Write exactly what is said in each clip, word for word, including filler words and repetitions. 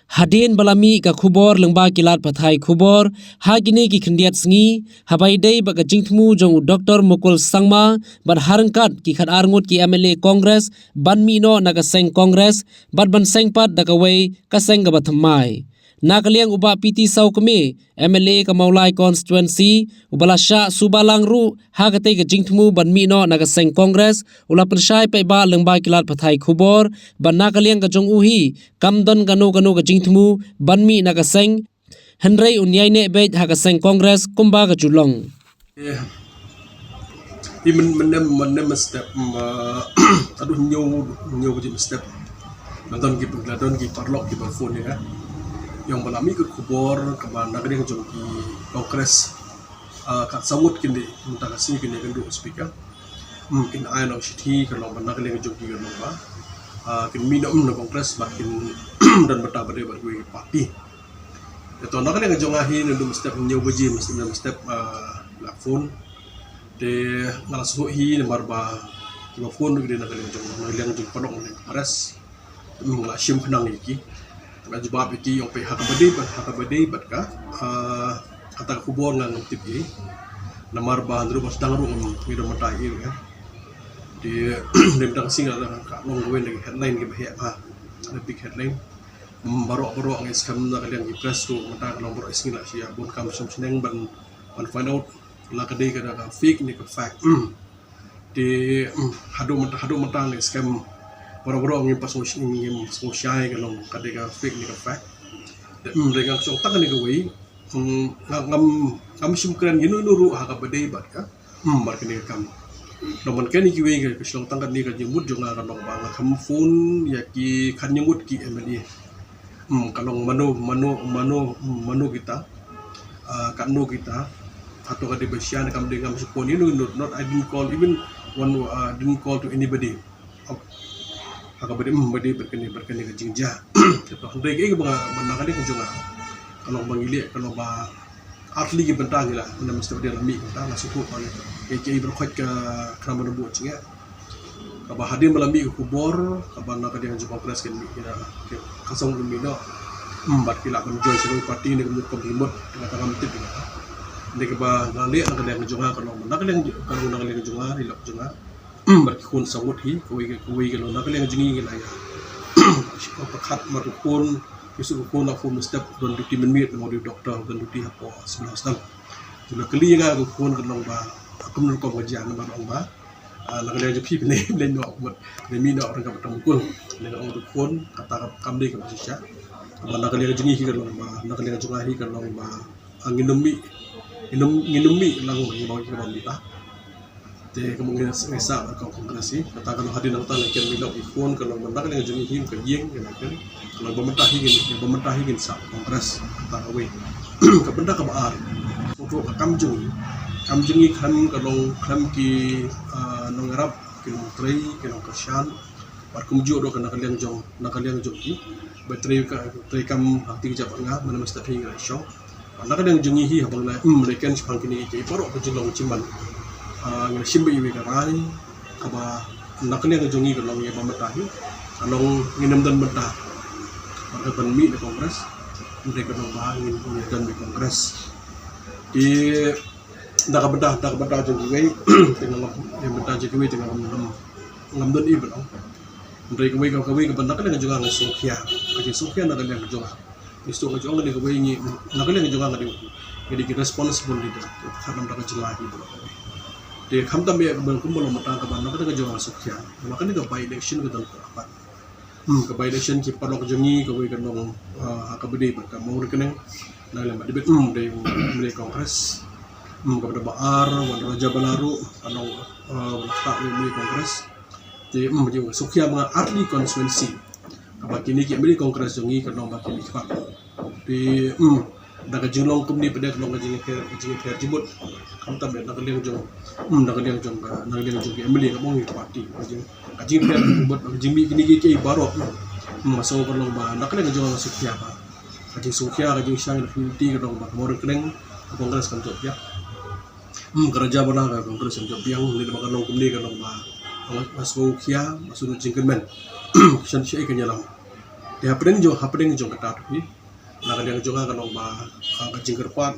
Hadien ba la mih ka khubor lyngba ki lad pathai khubor ha kine ki khyndiat sngi, haba ïadei bad ka jingthmu jong u Doktor Mukul Sangma bad ha ryngkat ki khatar ngut ki M L A Congress ban mih noh na ka seng Congress bad ban seng pat da kawei ka seng kaba thymmai. Na ka liang u Bah P T Sawkmie, M L A ka Mawlai Constituency, uba la shah suba lang ruh ha katei ka jingthmu ban mih noh na ka seng Congress, u la pynshai paidbah lyngba ki lad pathai khubor ba na ka liang ka jong u hi kam don kano kano ka jingthmu ban mih na ka seng, hynrei un ïai neh beit ha ka seng Congress kumba ka ju long. Eh, i men men men men step ma adu nyo nyo ji step. Ladon ki ladon ki parlok ki ba phone ni ka. Ïong ba la mih ka khubor kaba na ka liang jong ki Congress. Ah, ka sawut kine mynta ka sngi kine kan du speaker. Hmm, kin ai long shithi ka long ba na ka liang jong ki ka long ba. Ah, kin mih noh na Congress bad kin don bynta ba dei bad ki party. Ïa to na ka liang jong nga hi na dum step nyo baji mesti na step, ah, la phone. Te nga la suh hi namar ba ki ba phone dei na ka liang jong na ka liang jong parlok na Congress. Hmm, nga la shim khnang ïa ki. Nga jubab ïa ki ïong pei ha kaba dei bad ha kaba dei bad ka, ah, kata ka khubor nga ngam tip ïa. Namar ba hynriew ba sdang ruh ngam ngi dang mynta ïa. Te dei mynta ka sngi la ka long kawei na ki headline ki ba heh ha. Na big headline. Hmm, baroh baroh ngi skhem na ka liang ki press ruh mynta ka long baroh sngi la sha bun kam shong shneng ban ban find out la ka dei ka da ka fake ne ka fact. Hmm. Te, hmm, haduh mynta haduh mynta ngi skhem baroh baroh ngi pas ngi ngi pas ngi shai ka long ka dei ka fake ne ka fact. Te, hmm, dei ka shong tang ne kawei. Hmm, ngam ngam ngam shim kren ïa no no ruh ha kaba dei bad ka. Hmm, bad kane ka kam. Long ban kane kiwei ka shong tang kane ka jingmut jong nga ka long ba nga kham phone ïa ki khatnyo ngut ki M L A. Hmm, ka long mano mano mano mano kita. Ah, katno kita. Hato ka dei ba sha ne kam dei ngam shu phone ïa no no, not I didn't call even one, uh, didn't call to anybody. Ha kaba dei, hmm, ba dei bad kane bad kane ka jingjia. Te to hynrei ka ba nga ba na ka dei ka jong nga. Ka long ba ngi leh ka long ba ar tylli ki bynta ngi la mynta mesti ba dei la mih ka bynta nga sngewthuh ba ngi ki ki ba khot ka khram ba buh jingeh. Kaba hadien ba la mih ka khubor kaba na ka dei ka jong Congress kan mih ki da ka song kan mih noh. Hmm, bad ki la ban join sha party ne ka mut ka mut ka ngam tip. Ne kaba nga leh na ka dei ka jong nga ka long na ka dei ka long na ka dei ka jong nga ri lok jong nga. Hmm, bad ki khun sawut hi kawei kawei ka long na ka dei ka jong ngi la ïa. Shi ko pakhat ma tu khun Ki shu khun la khun step don duty mynmiet, mo di doctor don duty hapoh civil hospital. Te la kylli nga ka khun ka long ba kum rukom ka jia namar ong ba, ah, la ka liang jong phi pynlei pynlei noh mut pynlei mih noh rang ka ba tam kul. Te nga ong tu khun kata ka kam dei ka ba shisha. Kaba la ka liang jong ngi hi ka long ba, la ka liang jong nga hi ka long ba, ah, ngin ym mih, ngin ym, ngin ym mih lang ba ngi ba ngi ba mih ba. Te ka mut ngi sa ka Congress hi kata ka long hadien nangta la kem milok i phone ka long mynta ka long jong i him ka ïing ka long kem ka long ba mynta hi ngin ba mynta hi ngin sa Congress kata ka wei. Ka bynta ka ba ar. Ka kam jong i kam jong i khlem ka long khlem ki, ah, nongrap ki nongtrei ki nongkyrshan. Bad kumjuh ruh ka na ka liang jong na ka liang jong ki ba trei ka trei kam ha ti jap nga mynta mesti hi nga shong. Na ka liang jong ngi hi haba nga, hmm, leh ken shaphang kine ki baroh ka jinglong jingman. Ah, nga shim ba iwei ka rai kaba na ka liang jong ngi ka long ïa ba mynta hi ka long ngin ym don mynta. Ba ka ban mih na Congress, hynrei ka long ba ngin ngin don mih Congress. Te na ka bynta na ka bynta jong kiwei te nga long ïa bynta jong kiwei te nga long ngam don i ba long. Hynrei kawei ka kawei kaba na ka liang jong nga nga sngewkhia ka jingsngewkhia na ka liang jong nga. Isto ka jong nga dei kawei ngi na ka liang jong nga dei ngi dei ki responsible leader ka khat namar ka jong nga hi ba. Te khamtam ïa kaba kumba long mynta kaba na ka liang jong nga sngewkhia. Na ka liang ka by election ka dang ka pat. Hmm, ka by election ki paralok jong ngi kawei ka long, ah, ha kaba dei bad ka Mawryngkneng. Na ka liang ba dei bad, hmm, dei u M L A Congress. Hmm, kaba dei ba ar wan Raja Bala ruh ka long, ah, wan kata u M L A Congress. Te, mm, jong sngewkhia ba nga artylli constituency. Kaba kine ki M L A Congress jong ngi ka long ba kine ki party. Te, mm, da ka jinglong kumne pynban ka long ka jingpher, jingpher jingmut. Khamtam da ka liang jong, mm, da ka liang jong ka, da ka liang jong ki M L A ka bang ki party. Ka jing, ka jingpher jingmut, ka jingmih kine ki ki baroh. Mm, so ka long ba da ka liang jong nga sngewkhia ba. Ka jingsngewkhia, ka jingshang, ka unity ka long ba ka Mawryngkneng ka Congress kan jop ïa. Hmm, ka Raja Bala ka Congress kan jop biang, ne ba ka long kumne ka long ba nga sngewkhia, ba sngewkhia jingkyrmen. Shan shi ka nyalam. Hapdeng jong, hapdeng jong kata hi, na ka liang jong nga ka long ba, ah, ka jingkyrpad,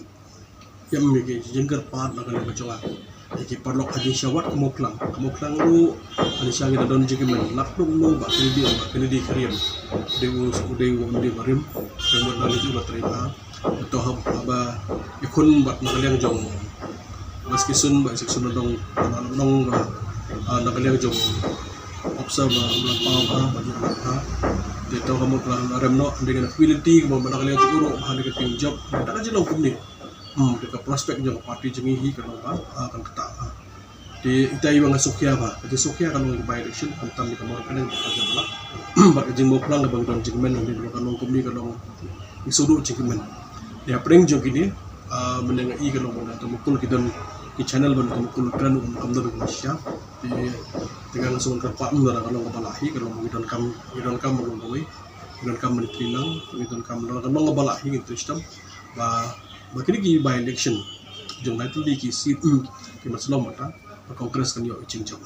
ïa me ki jingkyrpad na ka liang jong nga, ïa ki paralok ha jingshisha wat ka Mawphlang, ka Mawphlang ruh ha jingshisha ngi la don jingkmen, lak dum no ba kine di, ba kine di ka riam, dei u, dei u, dei u barim, dei u na li ju la trei ba. To haba ïakhun bad na ka liang jong ba section, ba section na dong, na dong ba, ah, na ka liang jong officer ba la paw ha, ba ju la ha. Te to ka mut la rem noh, dei ka quality ba na ka liang jong u ruh, ba dei ka ting job, da ka jinglong kumne. Hmm, dei ka prospect jong ka party jong ngi hi ka long ba, ah, kan kata, ah. Te ita i ba nga sngewkhia ba, ka jingsngewkhia ka long ïa ka by election, khamtam ïa ka Mawryngkneng bad ka Mawphlang, bad ka jingmawphlang kaba ngi don jingkmen, ngi don ka long kumne ka long, ngi sngewduh jingkmen. Ïa pdeng jong kine, ah, mynne nga i ka long ba na Tamukul ki don ki channel ba na Tamukul kren um kam don ka shisha. Te, te nga sngewkyrpad ba na ka long kaba lah hi, ka long ba ngi donkam, ngi donkam ba long kawei, ngi donkam ba ngi trinang, ngi donkam ba na ka long kaba lah hi, ngi trei shitom ba, ba kine ki by election jong na tylli ki seat, hmm, ki Marsyllung bad ta, ba Congress kan ïoh ka jingjop.